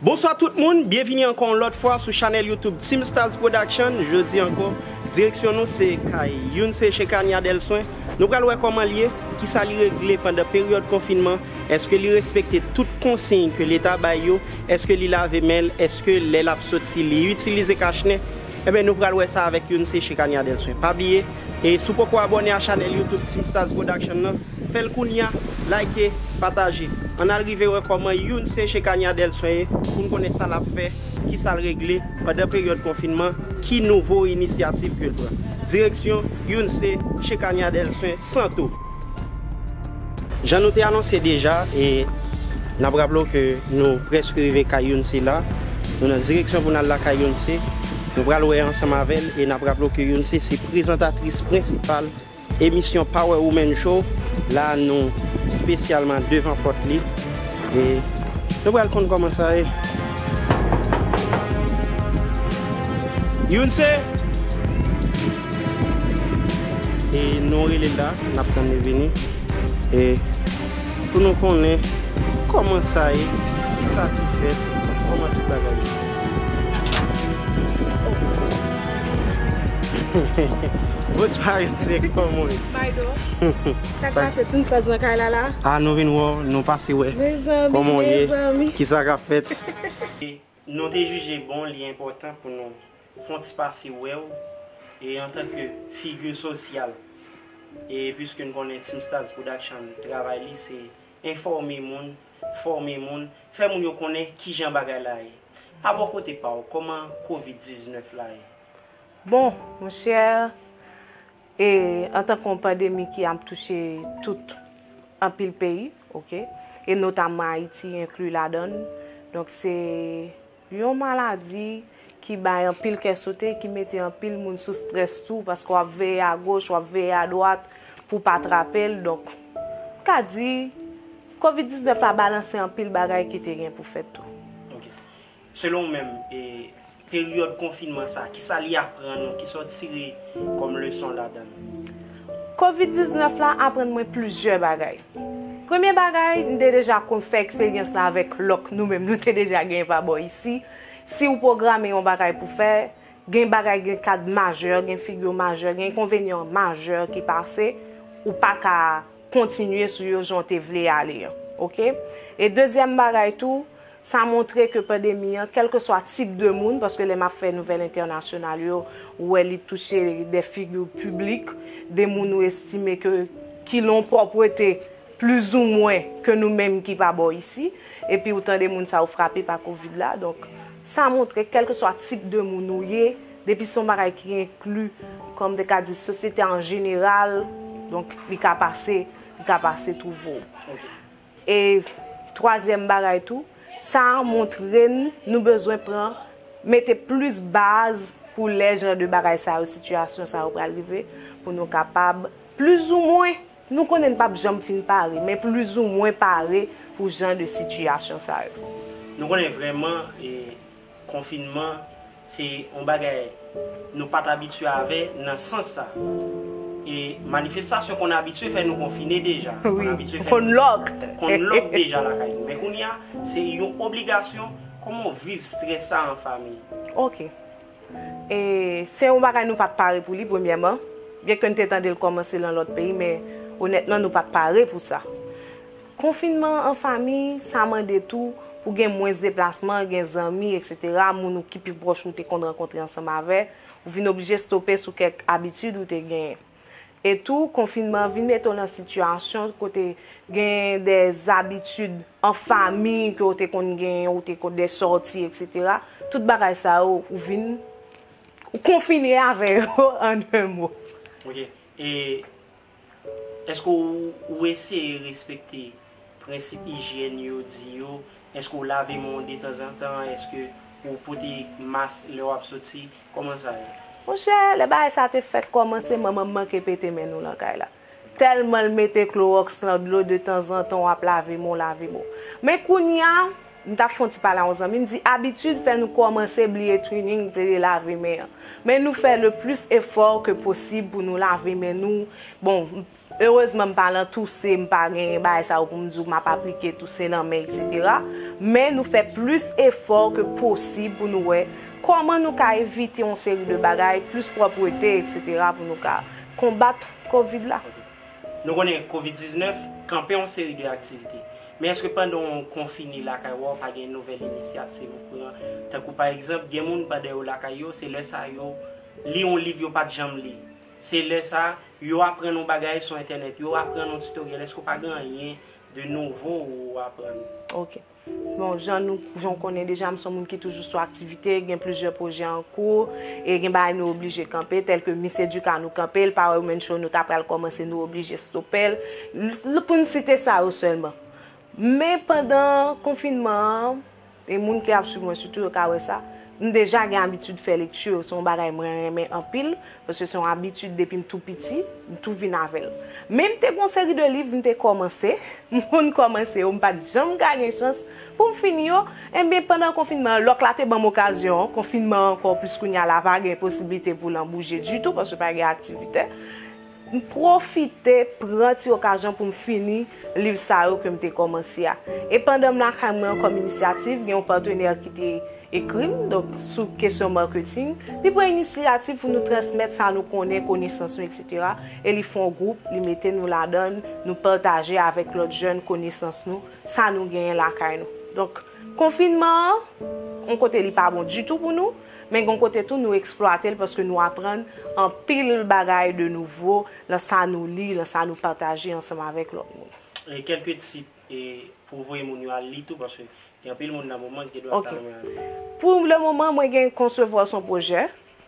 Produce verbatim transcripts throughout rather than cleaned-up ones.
Bonswa tout moun, byenvini ankò yon lòt fwa sou chanèl YouTube Team Stars Production. Jodi ankò, direksyon nou se kay Younse Shekania Delswen. Nou pral wè kòman l ye, kisa li regle pandan peryòd konfinman, èske li respekte tout konsiy ke Leta bay yo, èske li lave men l, èske lè l ap soti li itilize kachnen. Enben, nou pral wè sa avèk Younse Shekania Delswen. Pa bliye, e si w poko abòne a chanèl YouTube Team Stars Production nan, fè l kounye a, like, pataje. Ann al rive wè kòman Younse Shekania Delswen ye, pou n konnen sa l ap fè, kisa l regle pandan peryòd konfinman, ki nouvo inisyativ ke l pran. Direksyon, Younse Shekania Delswen Santo. Jan nou te anonse deja, e n ap raple w ke nou prèske rive kay Younse la. Nou nan direksyon pou n al lakay Younse. Nou pral wè ansanm avè l e n ap raple w ke Younse se prezantatris prensipal emisyon Power Women Show. La, nou espesyalman devan pòt li. E nou pral konn kòman sa ye. Younse! E nou rele l la, n ap tann li vini. E pou nou konnen kòman sa ye, kisa ki fèt, kòman tout bagay ye. Bonswa, Younse, kòman w ye? Maydo, sa k pase, Team Stars nan kay la la? A, nou vin wè w, nou pase wè. Mezanmi, kòman w ye? Mezanmi. Kisa k ap fèt? Nou te jije bon, li enpòtan pou nou fè yon ti pase wè w, e antanke figi sosyal, e piske n konnen Team Stars Production, travay li se enfòme moun, fòme moun, fè moun yo konnen kijan bagay la ye. A bò kote pa w, kòman kovid diznèf la ye? Bon, monchè, e antanke yon pandemi ki ap touche tout, anpil peyi, oke, e notamman Ayiti enkli ladan l. Donk, se yon maladi ki bay anpil kè sote, ki mete anpil moun sou strès tou, paske w ap veye agoch, w ap veye adwat pou w pa trape l. Donk, m ka di, kovid diznèf la balanse anpil bagay ki te gen pou fèt tou. Oke. Selon w menm, e, peryòd konfinman sa, kisa li aprann ou, kisa w tire kòm leson ladan l? Kovid diznèf la aprann mwen plizyè bagay. Premye bagay, m te deja konn fè eksperyans la avèk lòk nou menm, nou te deja gen pa bò isi. Si w pwograme yon bagay pou fè, gen bagay, gen kad majè, gen figi majè, gen enkonvenyan majè ki pase, ou pa ka kontinye sou yo jan w te vle ale an, oke? E dezyèm bagay tou, sa montre ke pandemi an, kèlkeswa tip de moun, paske lè m ap fè nouvèl entènasyonal yo, ou wè li touche de figi piblik, de moun ou estime ke ki lan pwòpte plizoumwen ke nou menm ki pa bò isi, epi ou tande moun sa yo frape pa kovid la. Donk, sa montre kèlkeswa tip de moun ou ye, depi se yon bagay ki enkli, kòm m te ka di, sosyete an jeneral, donk, li ka pase, li ka pase twouve w. Oke. E twazyèm bagay tou, sa montre n nou bezwen pran, mete plis baz pou lè jan de bagay sa yo, sitiyasyon sa yo pral rive, pou nou kapab plizoumwen, nou konnen n p ap janm fin pare, men plizoumwen pare pou jan de sitiyasyon sa yo. Nou konnen vrèman, e, konfinman, se yon bagay nou pa t abitye avè nan sans sa. E manifestasyon konn abitye fè nou konfine deja, konn Wi, abitye fè konn nou lòk. Konn lòk deja lakay nou. Men kounye a, se yon obligasyon. Kòman w viv strès sa an fanmi? Oke. E se yon bagay nou pa t pare pou li, premyèman. Byenke n te tande l kòmanse lan lòt peyi, men onètman, nou pa t pare pou sa. Konfinman an fanmi, sa mande tou pou gen mwens deplasman, gen zanmi, etsetera, moun ou ki pi pwòch ou te konn rankontre ansanm avè, ou vin oblije stope sou kèk abitid ou te genyen. E tou, konfinman an vin mete w nan sitiyasyon kote gen de zabitid an fanmi ke w te konn genyen, ou te konn de sòti, etsetera. Tout bagay sa yo, ou vin, ou konfine avè yo, an de mo. Oke. E Èske w, ou eseye respekte prensip ijyèn yo di yo? Èske w lave men w detanzantan? Èske w pote mas lè w ap soti? Kòman sa ye? Monchè, lè bagay sa te fèk kòmanse, manman m manke pete men nou lan kay la. Tèlman l mete klowòks lan dlo, detanzantan w ap lave men w, lave men w. Men kounye a, m t ap fè yon ti pale a yon zanmi, m di abitid fè nou kòmanse bliye twining, bliye lave men an. Men nou fè le plis efò ke posib pou nou lave men nou. Bon, Erezman, m pa nan touse, m pa gen bagay sa yo pou m di w m ap aplike touse nan men, etsetera. Men nou fè plis efò ke posib pou nou wè kòman nou ka evite yon seri de bagay, plis pwòpte, etsetera, pou nou ka konbat kovid la. Nou konnen kovid diznèf kanpe yon seri de aktivite. Men èske pandan w konfine lakay ou, pa gen nouvèl inisyativ ou pran? Tankou pa egzanp, gen moun pandan yo lakay yo, se lè sa yo li yon liv yo pa t janm li. Se lè sa yo aprann yon bagay sou entènèt, yo aprann yon tutoriel. Èske w pa gen anyen de nouvo ou aprann? Ok. Bon, jan nou jan w konnen deja, m se yon moun ki toujou sou aktivite, gen plizyè pwojè an kou, e gen bagay nou oblije kanpe, tèl ke Miss Educa nou kanpe l, Power Women Show nou ta pral kòmanse, nou oblije stope l. L- Pou n site sa yo sèlman. Men pandan konfinman an, e moun ki ap swiv mwen sitou yo ka wè sa, m deja gen abitid fè lekti, se yon bagay mwen renmen anpil, paske se yon abitid depi m tou piti, m tou vin avè l. Men m te gen yon seri de liv m te kòmanse, m konn kòmanse yo, m pa t janm ka gen chans pou m fini yo. Ebyen, pandan konfinman an, lòk la te ban m okazyon, konfinman an ankò plis kounye a la pa gen posiblite pou l an bouje ditou, paske pa gen aktivite. M pwofite pran ti okazyon pou m fini liv sa yo ke m te kòmanse a. E pandan m lakay mwen an kòm inisyativ, gen yon patnè ki te ekri m, donk sou kesyon marketing, li pran inisyativ pou nou transmèt sa nou konnen, konesans nou, etsetera. E li fè yon gwoup, li mete nou ladan l, nou pataje avèk lòt jèn konesans nou, sa nou genyen lakay nou. Donk, konfinman an, yon kote li pa bon ditou pou nou, men yon kote tou nou eksplwate l paske nou aprann anpil bagay de nouvo nan sa nou li, nan sa nou pataje ansanm avèk lòt moun. E kèlke tit e pou voye moun yo al li tou, paske gen anpil moun nan moman ki gen dwa ta renmen al li. Pou le moman, mwen gen Konsevwa son pwojè,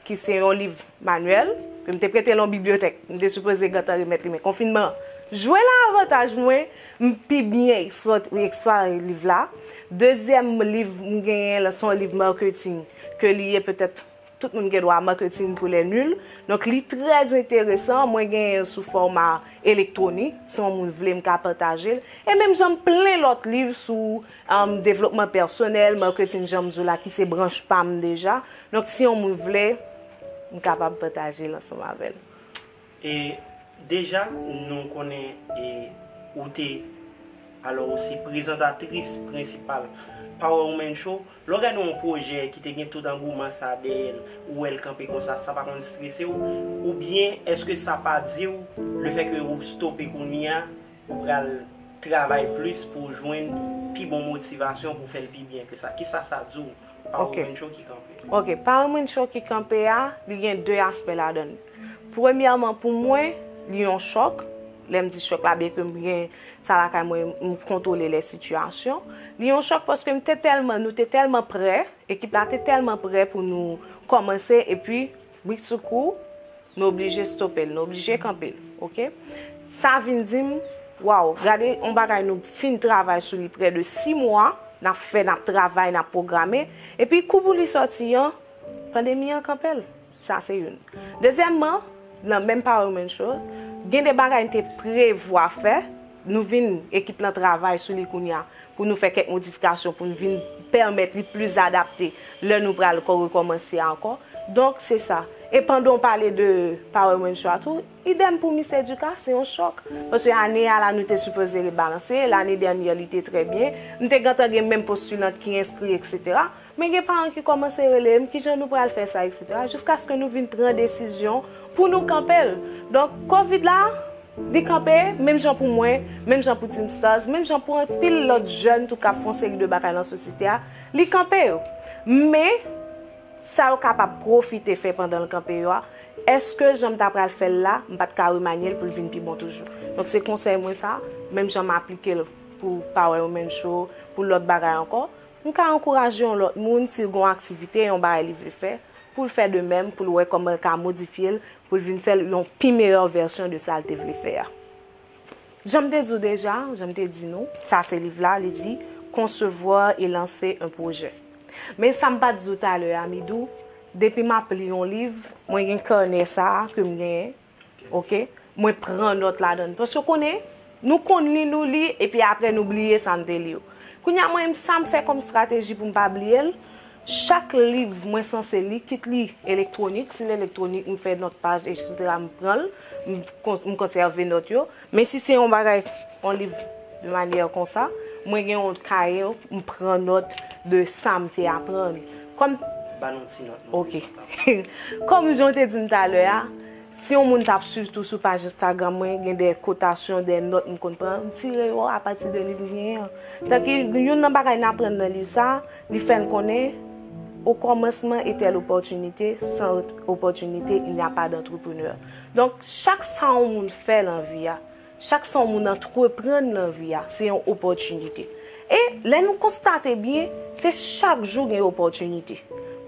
ki se yon liv manyèl, ke m te prete l yon bibliyotèk. M te sipoze gentan remèt li, men konfinman an jwe nan avantaj mwen, m pi byen eksplwa- eksplware liv la. Dezyèm liv m genyen la, se yon liv marketing, ke li ye petèt tout moun gen dwa marketing pou les nuls. Donk, li trè enteresan. Mwen genyen l sou fòma elektwonik. Si yon moun vle, m ka pataje l. E menm jan m plen lòt liv sou um, devlopman pèsonèl, marketing, jan m di w la, ki se branch pa m deja. Donk, si yon moun vle, m kapab pataje l ansanm avè l. E deja, nou konnen e, ou te, alò, ou se prezantatris prensipal Power Women Show. Lè w gade yon pwojè ki te gen tout angouman sa dèyè l, ou wè l kanpe konsa, sa pa konn strese w? Oubyen èske sa pa di w, lefètke ou stope kounye a, ou pral travay plis pou w jwenn pi bon motivasyon pou w fè l pi byen ke sa? Kisa sa di w? Power Women Show ki kanpe. Ok, Power Women Show ki kanpe a, li gen de aspè ladan l. Premyèman, pou mwen, li yon chòk. Lè m di chòk la, byenke m gen sa lakay mwen, m kontwole lè sitiyasyon. Li yon chòk paske m te tèlman, nou te tèlman prè, ekip la te tèlman prè pou nou kòmanse, epi bridsoukou, nou oblije stope l, nou oblije kanpe l, ok? Sa vin di m, waw, gade yon bagay nou fin travay sou li prè de sis mwa, n ap fè, n ap travay, n ap pwograme, epi kou pou li sòti an, pandemi an kanpe l. Sa se youn. Dezyèmman, nan menm Power Women Show, gen de bagay n te prevwa fè, nou vin, ekip lan travay sou li kounye a, pou nou fè kèk modifikasyon, pou n vin pèmèt li plis adapte lè nou pral ko- rekòmanse ankò. Donk, se sa. E pandan w pale de Power Women Show a tou, idèm pou Miss Educa, se yon chòk. Paske ane a la, nou te sipoze rebalanse, lane dènyè, li te trè byen. M te gentan gen menm postilan ki enskri, etsetera. Men gen paran ki kòmanse rele m, kijan nou pral fè sa, etsetera, jiskaske nou vin pran desizyon pou nou kanpe l. Donk, kovid la, li kanpe, menm jan pou mwen, menm jan pou Team Stars, menm jan pou anpil lòt jèn tou k ap fè yon seri de bagay nan sosyete a, li kanpe yo. Men, sa yo kapab pwofite fè pandan l kanpe yo a, èske jan m ta pral fè l la, m pa t ka remanye l pou l vin pi bon toujou? Donk, se konsèy mwen sa, menm jan m aplike l pou Power Women Show, pou lòt bagay ankò, m ka ankouraje yon lòt moun, si l gen yon aktivite, yon bagay li vle fè, pou l fè de menm, pou l wè kòman l ka modifye l, pou l vin fè l yon pi meyè vèsyon de sa l te vle fè a. Jan m te di w deja, jan m te di nou, sa se liv la, li di, Concevoir et lancer un projet. Men sa m pa t di w talè a, Midou, depi m ap li yon liv, mwen gen kanè sa a ke m genyen, ok? Mwen pran nòt ladan l. Paske w konnen, nou konn li, nou li, epi apre nou bliye sa n te li yo. Kounye a, mwen menm, sa m fè kòm estrateji pou m pa bliye l, Chak liv mwen sanse li, kit li elektwonik, si l elektwonik, m fè nòt paj, etsetera, m pran l, m kon- m konsève nòt yo. Men si se yon bagay, yon liv de manyè konsa, mwen gen yon kaye, m pran nòt de sa m te aprann. Kòm Ba nou ti nòt, non, Ok. Kòm jan w te di m talè a, si yon moun t ap swiv tou sou paj Instagram mwen, gen de kotasyon, de nòt m konn pran, m tire yo apati de liv m genyen an. Tanke youn nan bagay n aprann nan liv sa, li fè n konnen, au commencement était l'opportunité, sans opportunité, il n'y a pas d'entrepreneur. Donk, chak sa yon moun fè nan vi a, chak sa yon moun antreprann nan vi a, se yon opòtinite. E lè nou konstate byen, se chak jou gen opòtinite.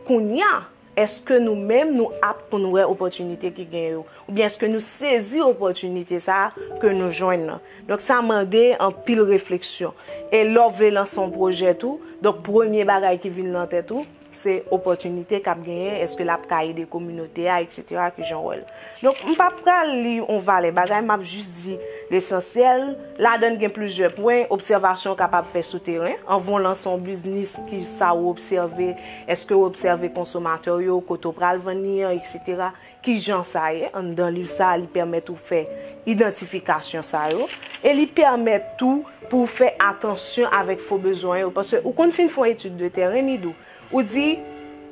Kounye a, èske nou menm nou ap pou n wè opòtinite ki gen yo? Oubyen èske nou sezi opòtinite sa a ke nou jwenn nan? Donk, sa mande anpil refleksyon. E lè w vle lanse yon pwojè tou, donk, premye bagay ki vin nan tèt ou, se opòtinite k ap genyen, èske l ap ka ede kominote a, etsetera, ki jan w wè l. Donk, m p ap pral li yon valè bagay, m ap jis di lesansyèl. Ladan l gen plizyè pwen, obsèvasyon w kapab fè sou teren. Anvan w lanse yon biznis, ki sa w obsève? Èske w obsève konsomatè w yo, kote w pral vann li an, etsetera? Ki jan sa ye? Anndan liv sa a, li pèmèt ou fè idantifikasyon sa yo. E li pèmèt tou pou w fè atansyon avèk fo bezwen yo. Paske ou konn fin fè yon etid de teren, Midou. Ou di,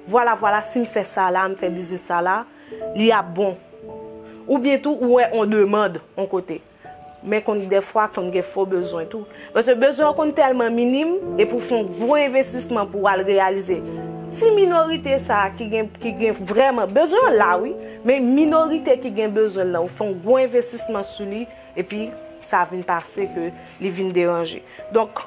vwala, vwala, si m fè sa la, m fè biznis sa la, li ap bon. Oubyen tou, ou wè on demann, on kote. Men konn dèfwa, konn gen fo bezwen tou. Paske bezwen an konn tèlman minim, e pou w fè on gwo envestisman pou w al reyalize. Ti minorite sa a ki gen, ki gen vrèman, bezwen an la, wi, men minorite ki gen bezwen l lan, ou fè on gwo envestisman sou li, epi sa vin pase ke li vin deranje. Donk,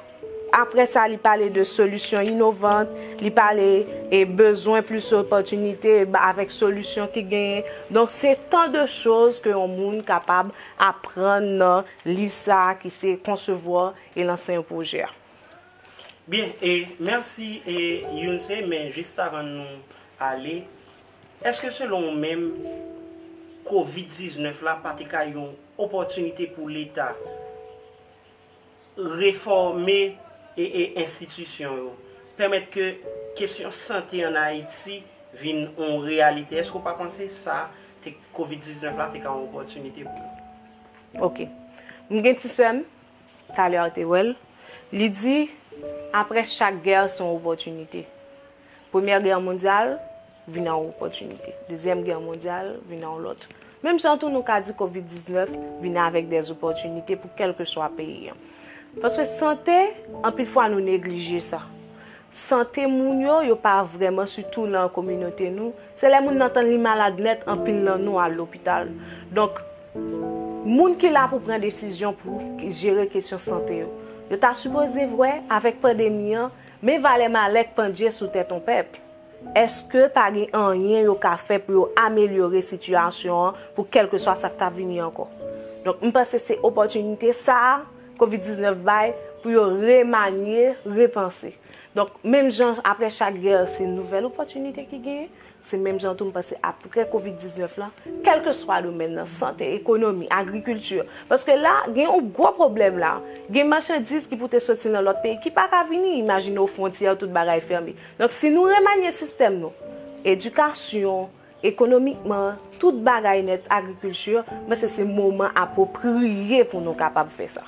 apre sa, li pale de solisyon inovant, li pale e bezwen plis opòtinite ba- avèk solisyon ki genyen. Donk, se tan de choz ke yon moun kapab aprann nan liv sa a ki se Concevoir et lancer un projet a. Byen, e mèsi e Younse, men jis avan nou ale, èske selon ou menm, kovid diznèf la pa te ka yon opòtinite pou Leta refòme e, e enstitisyon yo, pèmèt ke kesyon sante ann Ayiti vin yon reyalite? Èske w pa panse sa te, kovid diznèf la te ka yon opòtinite pou yo? Ok. M gen ti sè m, talè a te wè l, li di, apre chak gè, se yon opòtinite. Premyè gè mondyal vin an opòtinite. Dezyèm gè mondyal vin an lòt. Menm jan tou nou ka di kovid diznèf vin avèk dè opòtinite pou kèlkeswa peyi an. Paske sante, anpil fwa nou neglije sa. Sante moun yo, yo pa vrèman, sitou nan kominote nou. Se lè moun nan tann li malad nèt, anpil nan nou al lopital. Donk, moun ki la pou pran desizyon pou jere kesyon sante yo, yo ta sipoze vwè, avèk pandemi an, men valè malè k pandye sou tèt yon pèp. Èske pa gen anyen yo ka fè pou yo amelyore sitiyasyon an pou kèlkeswa sa k ta vini ankò? Donk, m panse se opòtinite sa a kovid diznèf bay pou yo remanye, repanse. Donk, menm jan apre chak gè, se nouvèl opòtinite ki genyen, se menm jan tou m panse apre kovid diznèf la, kèlkeswa domèn nan, sante, ekonomi, agrikilti. Paske la, gen yon gwo pwoblèm la. Gen machandiz ki pou te soti nan lòt peyi ki pa ka vini. Imajine w fwontyè, tout bagay fèmen. Donk, si nou remanye sistèm nou, edikasyon, ekonomikman, tout bagay nèt, agrikilti, m panse se moman apwopriye pou nou kapab fè sa.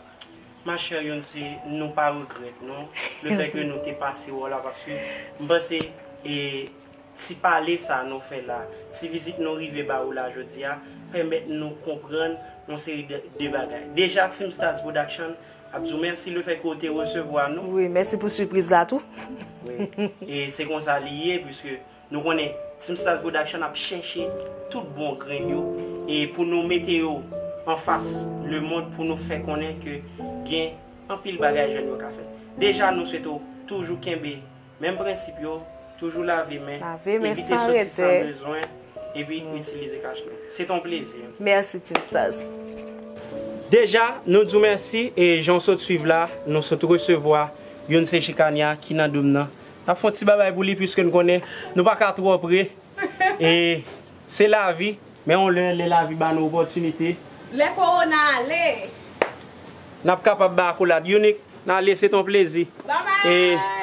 Ma chère Younse, nou pa regrèt, non, le fè ke nou te pase wè w la, paske m panse, e, ti pale sa nou fè la, ti vizit nou rive ba ou la jodi a, pèmèt nou konprann yon seri de, de bagay. Deja, Team Stars Production ap di w mèsi le fè ke w te resevwa nou. Wi, mèsi pou sipriz la tou. Wi. E se konsa li ye, piske nou konnen Team Stars Production ap chèche tout bon grenn yo. E pou nou mete yo anfas lemonn, pou nou fè konnen ke gen anpil bagay jèn yo ka fè. Deja, nou swete w toujou kenbe menm prensip yo, toujou lave men, Lave men evite san soti san rete. bezwen, epi itilize kach men. Se t on plezi. Mèsi, Team Stars. Deja, nou di w mèsi, e jan w sot swiv la, nou sot resevwa Younse Chikanya ki nan dòm nan. N ap fè yon ti babay pou li, piske n konnen nou pa ka twò pre. E se lavi, men yon lè, lè lavi ba nou opòtinite. Lè kowona ale. N ap kapab bay akolad. Younise, n ale, se t on plezi. Bye bye. E